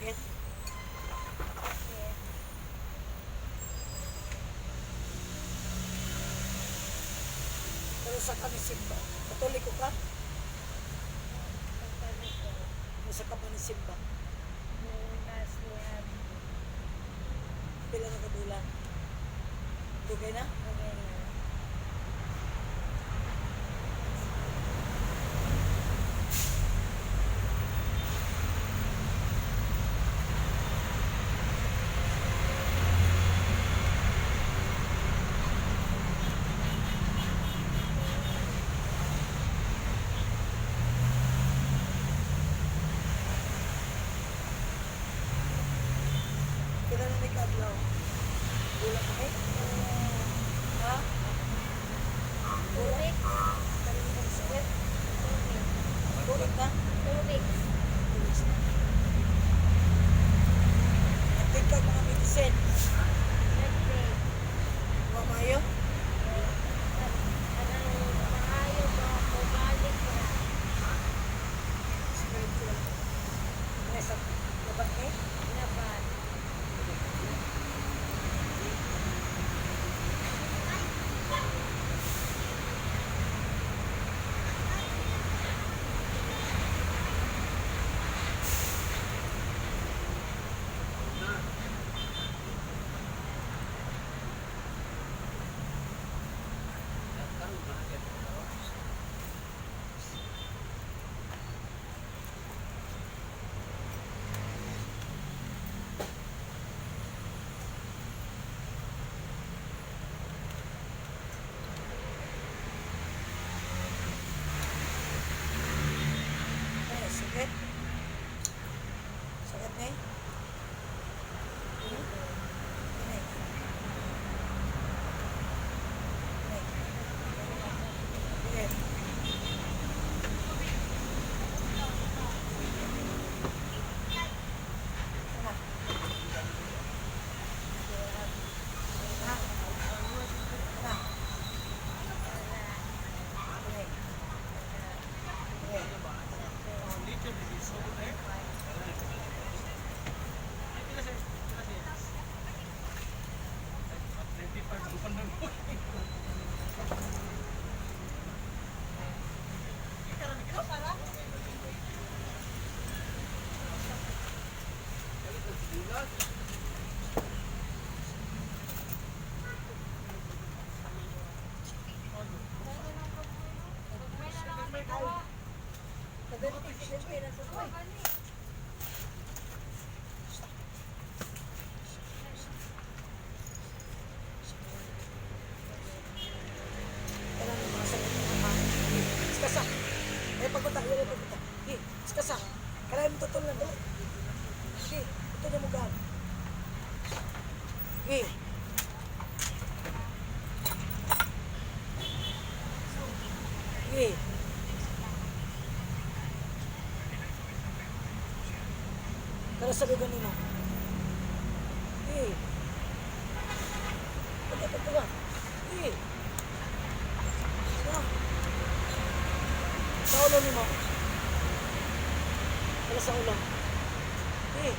Sakit? Sakit. Pero sa kami simba. Katoliko ka? Katoliko. Nasa ka pa ni simba. Nung last niya, Pila na kabulan? Dugay na? Okay na. Pila na ni kaadlaw? Bulan na eh? Ha? 2 weeks. Kalimong sakit? 2 weeks. Bulan na? 2 weeks. 2 weeks na. Nag-take ka mga medicine. Nag-take. Mamayo? Kanang maayo ba ako balik na. Spread ko lang. Nasa labat eh? Laban. Ay, sakit. Sakit na eh? Ini. Ini. Ini. Ana. Ha? Ana. Ini. Ini. Kailangan ng mga sakit ng mga. Iskasa. Ay, pagpunta. Ay, pagpunta. Di, iskasa. Kailangan mo tutulan. Dali. Di, ito na mo gaan. Di. Di. Para sa lugar nimo. Di. Pagka, pagka. Di. Sa. Sa ulo nimo. Para sa ulo. Di.